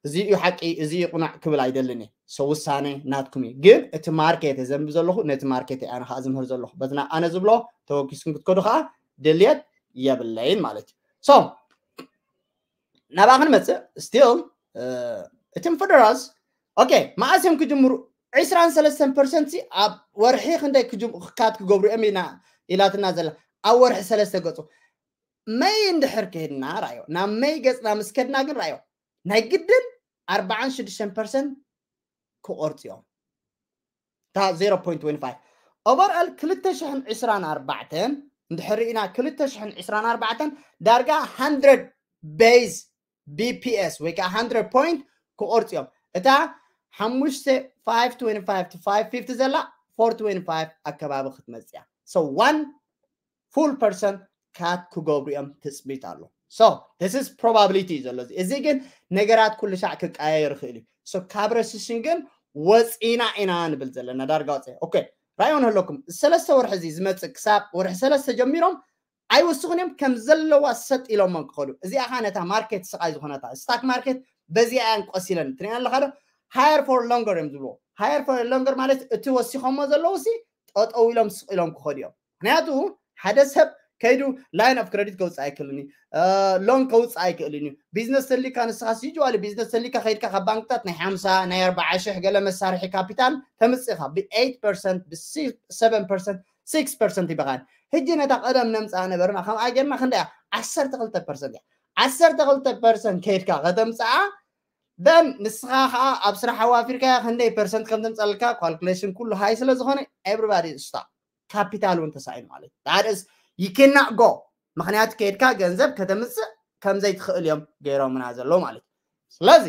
እዚ እዩ ሓቂ እዚ እዩ ቁናዕ ክብል ኣይደልን እየ so ውሳነ ናትኩም እዩ ግን እቲ market ዘንቢ ዘለኹ ነቲ market ኣነ ከዓ ዝምህር ዘለኹ በትና ኣነ ዝብሎ ተወኪስኩም ክትከዱ ከዓ ድልየት የብለይን ማለት እዩ so ናብኣ ክንመፅእ still እትም federals okay መዓስ እዮም ክጅምሩ ዕስራን ሰለስተን percent ኣብ ወርሒ ክንደይ ክካት ክገብሩ እዮም ኢና ኢላትና ዘላ ኣብ ወርሒ ሰለስተ ገፁ መይ እንድሕር ከድና ራዮ ናብ መይ ገፅና ምስ ከድና ግን ራዮ ናይ ግድን ኣርባዓን ሽዱሽተን percent ክቆርፅ እዮም እታ zero point twenty five overall ክልተ ሽሕን ዕስራን ኣርባዕተን እንድሕር ርኢና ክልተ ሽሕን ዕስራን ኣርባዕተን ዳርጋ hundred base BPS ወይ ከዓ hundred point ክቆርፅ እዮም እታ ሓሙሽተ five twenty five to five fifty ዘላ four twenty five ኣከባቢ ክትመፅያ so one full percent cut ክገብሩ እዮም ትፅቢት ኣሎ so this is probability እዩ ዘሎ እዚ ግን ነገራት ኩሉ ሻዕ ክቀያየር ይኽእል እዩ so ካብ recession ግን ወፂና ኢና ንብል ዘለና ዳርጋ ወፀ okay ራእዮ ንህለኩም ሰለስተ ወርሒ እዚ ዝመፅእ ክሳብ ወርሒ ሰለስተ ጀሚሮም ኣይወስኹን እዮም ከም ዘለዋ ሰጥ ኢሎሞ ክኸዱ እዚኣ ኸ ነታ market ስቓይ ዝኾነታ stock market በዚኣ እያን ቆሲለን ትሪእና ኣለኻ ዶ higher for longer እዮም ዝብልዎ higher for longer ማለት እቲ ወሲኾሞ ዘለዉ ሲ ጠጠው ኢሎም ስቕ ኢሎም ክኸዱ እዮም ምክንያቱ ሓደ ሰብ ከይዱ line of credit ከውፅእ ኣይክእልን እዩ loan ከውፅእ ኣይክእልን እዩ business ተሊካ ንስኻ usually business ተሊካ ከይድካ ካብ ባንክታት ናይ ሓምሳ ናይ ኣርባዓ ሽሕ ገለ መሳርሒ capital ተምፅእኻ ብ eight percent ብ seven percent six percent ይበኻን ሕጂ ነታ ቀደም ነምፅኣ ነበርና ከምኣ ጌርና ክንደያ ዓሰርተ ክልተ percent እያ ዓሰርተ ክልተ percent ከይድካ ከተምፅኣ then ንስኻ ከዓ ኣብ ስራሕ ኣዋፊርካ ክንደይ percent ከም ተምፀልካ calculation ኩሉ high ስለ ዝኾነ everybody stop capital እውን ተሳኢኑ ማለት that is you cannot go ምክንያቱ ከይድካ ገንዘብ ከተምፅእ ከም ዘይትኽእል እዮም ገይሮምና ዘሎ ማለት ስለዚ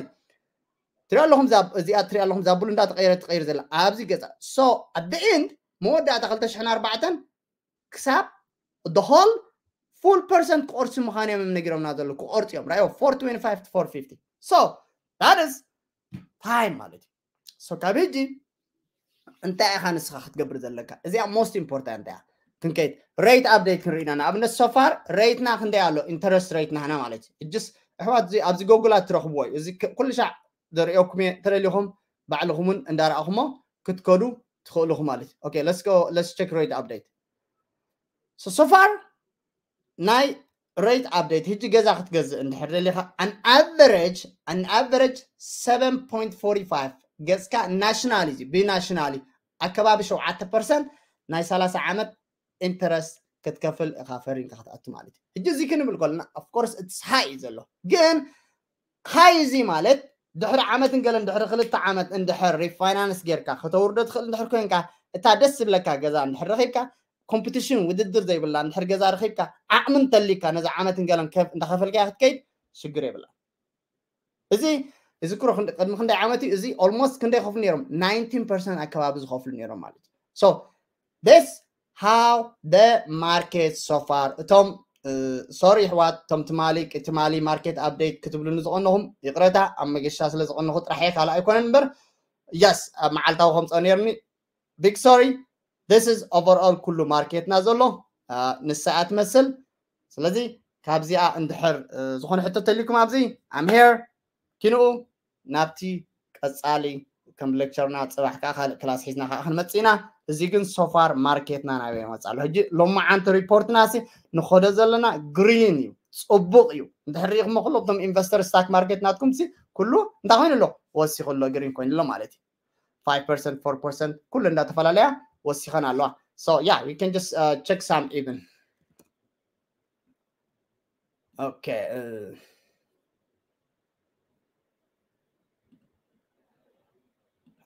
ትሪኦ ኣለኹም እዚኣ ትሪኦ ኣለኹም እዛ ብሉ እንዳተቀየረ ትቀይር ዘላ ኣብዚ ገዛ so at the end መወዳእታ ክልተ ሽሕን ኣርባዕተን ክሳብ the whole full percent ክቆርሲ ምዃን እዮም ነጊሮምና ዘሎ ክቆርፂ እዮም ራዮ four twenty five to four fifty so that is time ማለት እዩ so ካብ ሕጂ እንታይ ኢኻ ንስኻ ክትገብር ዘለካ እዚኣ most important እያ ክንከይድ rate update ክንርኢና ንኣብነት so far rate ና ክንደይ ኣሎ interest rate ናህና ማለት እዩ እጅስ ኣሕዋት ኣብዚ ጎጉላት ትረኽብዎ እዩ እዚ ኩሉ ሻዕ ዘርእየኩም እየ ተደሊኹም ባዕልኹምን እንዳረኣኹሞ ክትከዱ ትኽእልኹ ማለት እዩ okay let's go let's check rate update so so far ናይ rate update፣ ሕጂ ገዛ ክትገዝእ እንድሕር ደሊኻ፣ an average an average seven point forty five ገጽካ፣ national እዩ፣ ብናሽናል እዩ፣ ኣከባቢ ሸውዓተ ፐርሰንት ናይ ሰላሳ ዓመት ኢንተረስት ክትከፍል ኢኻ፣ ፈሪምካ ክትኣቱ ማለት እዩ። ሕጂ እዚ ክንብል ከለና of course it's high እዩ ዘሎ፣ ግን high እዚ ማለት ድሕሪ ዓመትን ገለን፣ ድሕሪ ክልተ ዓመት እንድሕር ሪፋይናንስ ጌርካ፣ ከተውርዶ ትኽእል እንድሕር ኮንካ፣ እታ ደስ ዝብለካ ገዛ እንድሕር ረኺብካ፣ ኮምፒቲሽን፣ ውድድር ዘይብላ እንድሕር ገዛ ረኺብካ፣ ዓቕሚ እንተሊካ፣ ነዛ ዓመትን ገለን ከፍ እንዳኸፈልካ ክትከይድ ሽግር የብላ። እዚ እዚ ኩሮ ክንደ-፣ ቅድሚ ክንደይ ዓመት እዩ? እዚ ኦልሞስት ክንደይ ይኸፍሉ ነይሮም? ናይንቲን ፐርሰንት ኣከባቢ ዝኸፍሉ ነይሮም ማለት እዩ። So this how the market so far። እቶም ሶሪ ኣሕዋት፣ እቶም ትማሊ ትማሊ ማርኬት ኣፕዴት ክትብሉኒ ዝቐነኹም፣ ይቕረታ፣ ኣብ መገሻ ስለ ዝቐነኹ ጥራሕ እየ፣ ካልእ ኣይኮነን እምበር፣ የስ፣ ኣብ መዓልታዊ ከምፅኦ ነይርኒ። ቢግ ሶሪ። This is overall ኩሉ ማርኬትና ዘሎ፣ ንሳ እያ ትመስል። ስለዚ ካብዚኣ እንድሕር ዝኾነ ሕቶ ተልዩኩም ኣብዚ I'm here። ኪንኡ ናብቲ ቀጻሊ ከም ሌክቸርና ጽባሕ ከኣ ካልእ ክላስ ሒዝና ከኣ ክንመጽእ ኢና። እዚ ግን so far ማርኬትና ናበይ ይመጽእ ኣሎ? ሕጂ ሎማዓንቲ ሪፖርትና ሲ ንኸዶ ዘለና ግሪን እዩ፣ ጽቡቕ እዩ። እንድሕር ርኢኹሞ ኩሉ እቶም ኢንቨስተር ስታክ ማርኬት ናትኩም ሲ ኩሉ እንታይ ኮይኑ ኣሎ? ወሲኹ ኣሎ፣ ግሪን ኮይኑ ኣሎ ማለት እዩ። ፋይቭ ፐርሰንት፣ ፎር ፐርሰንት ኩሉ እንዳተፈላለያ ወሲኸን ኣለዋ። So yeah, we can just uh, check some even. Okay. Uh,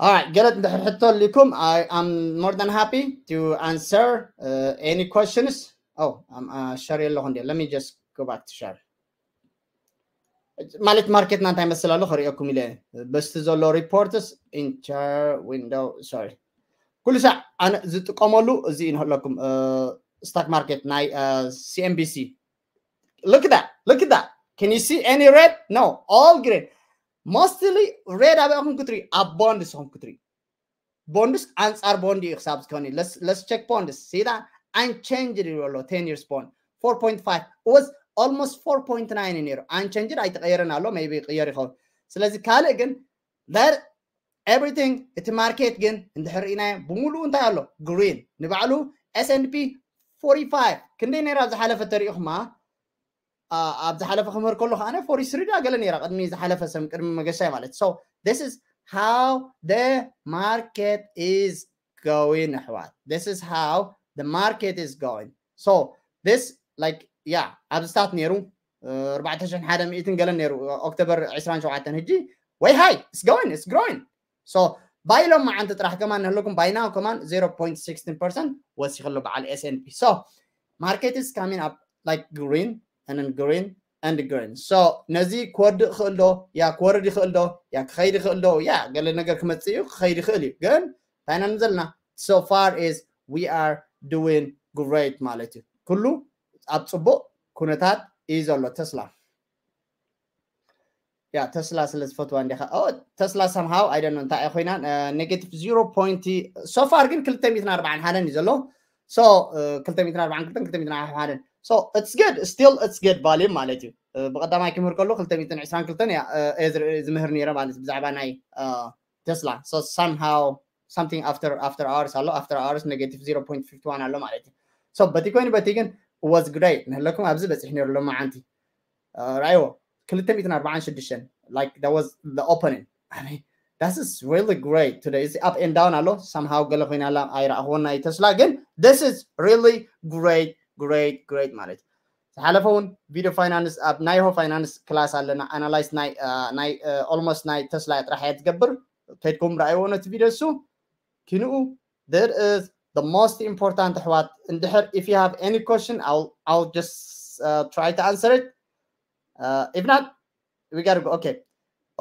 all right, ገለ እንድሕር ሕቶ ኣልኩም, I am more than happy to answer uh, any questions. Oh, I'm uh, share የለኹ እንዴ? Let me just go back to share. ማለት ማርኬትና እንታይ መስል ኣሎ ክርእየኩም ኢለ፣ በስቲ ዘሎ ሪፖርትስ ኢንተር ዊንዶው፣ ሶሪ፣ ኩሉ ሳዕ ኣነ ዝጥቀመሉ እዚ ንህለኩም ስታክ ማርኬት ናይ ሲኤምቢሲ። Look at that, look at that. Can you see any red? No, all green. Mostly red ኣበይ ኢኹም ክትርኢ? ኣብ ቦንድስ ኢኹም ክትርኢ። ቦንድስ ኣንጻር ቦንድ እዩ ክሳብ ዝኮኒ። Let's check ቦንድስ። See that? Unchanged ይብሎ ኣሎ። Ten years bond four point five was almost four point nine እዩ ነይሩ። Unchanged ኣይተቀየረን ኣሎ፣ maybe ይቅየር ይኸውን። ስለዚ ካልእ ግን that everything፣ እቲ ማርኬት ግን እንድሕር ርኢናዮ ብምሉኡ እንታይ ኣሎ? ግሪን። ንባዕሉ S and P forty five ክንደይ ነይራ ኣብ ዝሓለፈ ተሪኢኹማ? ኣብ ዝሓለፈ ክምህር ከሎ ከዓነ ፎርቲ ስሪ ዳ ገለ ነይራ፣ ቅድሚ ዝሓለፈ ሰም ቅድሚ መገሻይ ማለት። So this is how the market is going ኣሕዋት። This is how the market is going. So this, like, yeah, ኣብዚ ስታት ነይሩ ኣርባዕተ ሽሕን ሓደ ሚእትን ገለን ነይሩ ኦክቶበር ዕስራን ሸውዓተን። ሕጂ ወይ ሃይ፣ it's going, it's growing. So ባይ ሎማዓንቲ ጥራሕ ከማን ንህለኩም፣ ባይ ናው ከማን zero point sixteen percent ወሲኽሎ በዓል S and P. So market is coming up like green and then green and green. So ነዚ ክወድእ ይኽእል ዶ? ያ ክወርድ ይኽእል ዶ? ያ ክኸይድ ይኽእል ዶ? ያ ገለ ነገር ክመጽእ እዩ፣ ክኸይድ ይኽእል እዩ። ግን እንታይ ኢና ዘለና? So far is we are doing great ማለት እዩ። ኩሉ ኣብ ጽቡቕ ኩነታት እዩ ዘሎ። ተስላ፣ ያ ተስላ ስለ ዝፈትዋ እንዲኻ። ኦ፣ ተስላ somehow I don't know እንታይ እያ ኮይና፣ negative zero point፣ so far ግን ክልተ ሚእትን ኣርባዓን ሓደን እዩ ዘሎ። So ክልተ ሚእትን ኣርባዓን ክልተን፣ ክልተ ሚእትን ኣርባዓን ሓደን። So it's good, still it's good volume ማለት እዩ። ብቀዳማይ ክምህር ከሎ ክልተ ሚእትን ዕስራን ክልተን እያ ዝምህር ነይረ ማለት ብዛዕባ ናይ ተስላ። So somehow something after after hours ኣሎ። After hours negative zero point fifty one ኣሎ ማለት እዩ። So በቲ ኮይኑ በቲ ግን was great ንህለኩም ኣብዚ በፂሕ ነይሩ ሎማዓንቲ። ራእይዎ፣ ክልተ ሚእትን ኣርባዓን ሽዱሽተን፣ like that was the opening. I mean, that is really great today. It's up and down ኣሎ። Somehow ገለ ኮይና ኣላ፣ ኣይረኣኽዎን ናይ ተስላ፣ ግን this is really great, great, great ማለት እዩ። ዝሓለፈ እውን ቪድዮ ፋይናንስ ኣብ ናይ ሆ ፋይናንስ ክላስ ኣለና፣ ኣናላይዝ ናይ ናይ almost ናይ ተስላ ጥራሕ እያ ትገብር። ከይድኩም ረኣይዎ ነቲ ቪድዮ እሱ። ኪንኡ there is the most important ኣሕዋት። እንድሕር if you have any question, I'll I'll just uh, try to answer it. Uh, if not, we gotta go. Okay.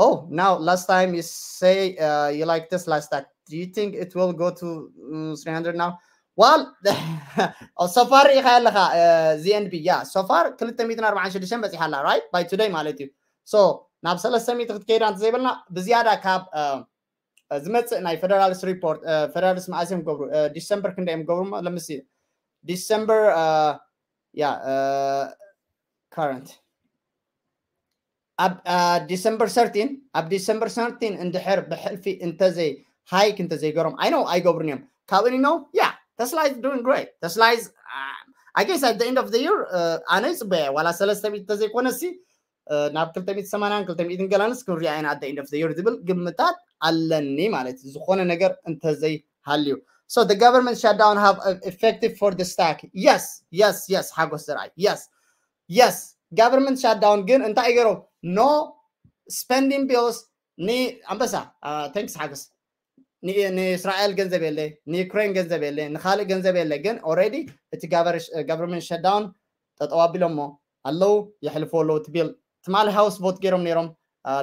Oh, now last time you say uh, you like this last time. Do you think it will go to mm, three hundred now? Well, oh, so far ኢኻ ኣለኻ uh, Z N B. Yeah, so far ክልተ ሚእትን ኣርባዓን ሽዱሽተን በፂሓ ኣላ፣ right? By today ማለት እዩ። So ናብ ሰለስተ ሚእቲ ክትከይዳ እንተዘይበልና ብዝያዳ ካብ uh, ዝመፅእ ናይ ፌደራልስ ሪፖርት፣ ፌደራልስ መዓስ እዮም ክገብሩ? ዲሰምበር ክንደይ እዮም ክገብሩ? ለምሲ ዲሰምበር፣ ያ፣ ከረንት ኣብ ዲሰምበር ሰርቲን፣ ኣብ ዲሰምበር ሰርቲን እንድሕር ብሕልፊ እንተዘይ ሃይክ እንተዘይገሮም፣ I know ኣይገብሩን እዮም። ካብኡ ኒኖ፣ ያ፣ ተስላ is doing great. ተስላ is I guess at the end of the year ኣነ ይፅበያ ዋላ ሰለስተ ሚእቲ ተዘይኮነ ሲ ናብ ክልተ ሚእቲ ሰማንያን ክልተ ሚእትን ገላንስ ክንሪኣ ኢና at the end of the year ዝብል ግምታት ኣለኒ ማለት እዩ። ዝኾነ ነገር እንተዘይሃልዩ so the government shutdown have effective for the stock. Yes, yes, yes. ሓጎስ ዘርኣይ yes, yes. Government shutdown ግን እንታይ ገይሮም? No spending bills. ንኣንበሳ thanks ሓጎስ ንእስራኤል ገንዘብ የለ፣ ንዩክሬን ገንዘብ የለ፣ ንካልእ ገንዘብ የለ። ግን already እቲ government shutdown ጠጠው ኣቢሎሞ ኣለዉ፣ የሕልፍዎ ኣለዉ እቲ ቢል። ትማሊ ሃውስ ቮት ገይሮም ነይሮም።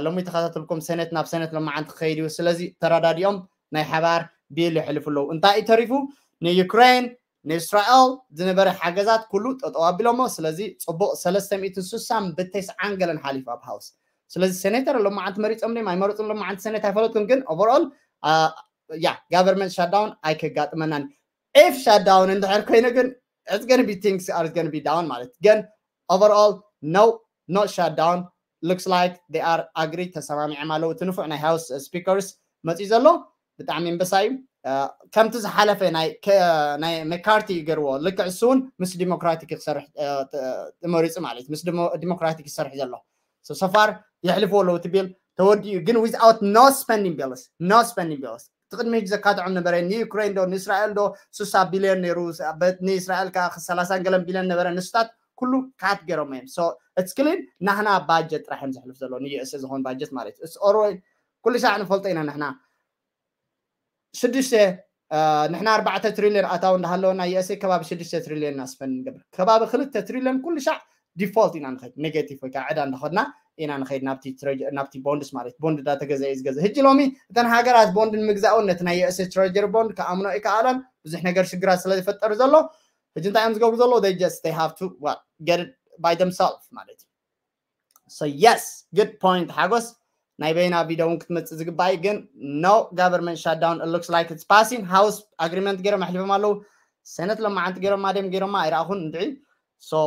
ሎሚ ተኸታተልኩም ሰነት ናብ ሰነት ሎማዓንቲ ክኸይድ እዩ። ስለዚ ተረዳዲኦም ናይ ሓባር ቢል የሕልፉ ኣለዉ። እንታይ እዩ ተሪፉ? ንዩክሬን ንእስራኤል ዝነበረ ሓገዛት ኩሉ ጠጠው ኣቢሎሞ። ስለዚ ፅቡቕ ሰለስተ ሚእትን ስሳን ብተስዓን ገለን ሓሊፉ ኣብ ሃውስ። ስለዚ ሴኔተር ሎማዓንቲ መሪፆም ድም ኣይመረፁን ሎማዓንቲ ሴኔት ኣይፈለጥኩን። ግን overall ያ government shutdown ኣይከጋጥመናን። If shutdown እንድሕር ኮይኑ ግን it's gonna be things are gonna be down ማለት ግን overall no, no shutdown. Looks like they are agree ተሰማሚዖም ኣለዉ። እቲ ንፉዕ ናይ ሃውስ ስፒከርስ መፅዩ ዘሎ ብጣዕሚ ኣንበሳ እዩ። ከምቲ ዝሓለፈ ናይ መካርቲ ይገርዎ ልክዕ እሱ እውን ምስ ዲሞክራቲክ ክሰርሕ ተመሪፁ ማለት ምስ ዲሞክራቲክ ይሰርሕ ዘሎ so far የሕልፍዎ ኣለዉ እቲ ቢል ተወዲኡ ግን without no spending bills, no spending bills። እቲ ቅድሚ ሕጂ ዘካትዖም ነበረ ንዩክሬን ዶ ንእስራኤል ዶ ስሳ ቢልዮን ነይሩ ንእስራኤል ከዓ ሰላሳን ገለን ቢልዮን ነበረ ንስታት ኩሉ ካት ገይሮም እዮም። So it's clean ናህና ባጀት ጥራሕ እዮም ዘሕልፍ ዘሎ ንዩኤስኤ ዝኾን ባጀት ማለት እዩ። It's already ኩሉ ሻዕ ንፈልጦ ኢና ንሕና ሽዱሽተ ንሕና ኣርባዕተ ትሪልዮን ኣታዊ እንዳሃለወና ዩኤስኤ ከባቢ ሽዱሽተ ትሪልዮን ኢና ስፐንድ ንገብር ከባቢ ክልተ ትሪልዮን ኩሉ ሻዕ ዲፎልት ኢና ንኸይድ ኔጌቲቭ ወይ ከዓ ዕዳ እንዳኸድና ኢና ንኸይድ ናብቲ ቦንድስ ማለት ቦንድ እንዳተገዘ እዩ ዝገዘ። ሕጂ ሎሚ እተን ሃገራት ቦንድ ንምግዛእውን ነቲ ናይ ዩኤስኤ ትሬጀሪ ቦንድ ክኣምኖ ይከኣላን ብዙሕ ነገር ሽግራት ስለ ዝፈጠር ዘሎ ሕጂ እንታይ እዮም ዝገብሩ ዘለዉ? They just they have to get it by themselves ማለት እዩ። So yes, good point ሓጎስ። ናይ በይና ቪዲዮ እውን ክትመፅእ ዝግባእ ግን no government shutdown, it looks like it's passing. House agreement ገይሮም ኣሕሊፎም ኣለዉ። ሰነት ሎማዓንቲ ገይሮማ ድም ገይሮማ ኣይረኣኹን እንድዒ። So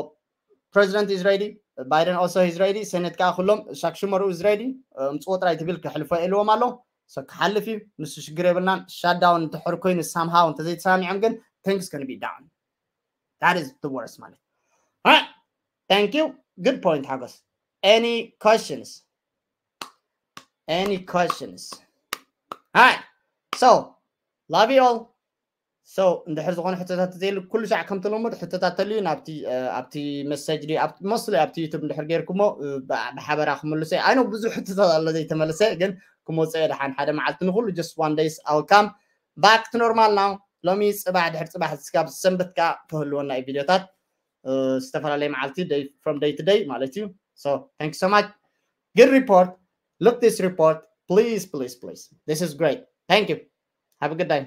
president is ready, Biden also is ready። ሰነት ከዓ ኩሎም ሻክሹመሩ is ready። ምፅዎ ጥራይ ትብል ክሕልፎ ኢልዎም ኣሎ። So ክሓልፍ እዩ ንሱ ሽግር የብልናን። Shutdown እንድሕር ኮይኑ somehow እንተዘይተሰማሚዖም ግን things can be down. That is the worst ማለት። Alright, thank you. Good point ሓጎስ. Any questions? Any questions? Alright, so love you all. So እንድሕር ዝኾነ ሕቶታት ዘይሉ ኩሉ ሻዕ ከም ተለመዱ ሕቶታት ተልዩ ናብቲ ኣብቲ መሰጅ ድዩ mostly ኣብቲ ዩቱብ እንድሕር ገይርኩሞ ብሓበራ ክምልሶ እየ። ኣይ ኖ ብዙሕ ሕቶታት ኣሎ ዘይተመለሰ ግን ክመፅኦ እየ ደሓን ሓደ መዓልቲ ንኩሉ just one days I will come back to normal now. ሎሚ ፅባሕ ድሕር ፅባሕ ስጋብ ሰንበት ከዓ ክህልወና እዩ ቪዲዮታት ዝተፈላለየ መዓልቲ from day to day ማለት እዩ። So thank you so much. Good report. Look this report. Please, please, please. This is great. Thank you. Have a good day.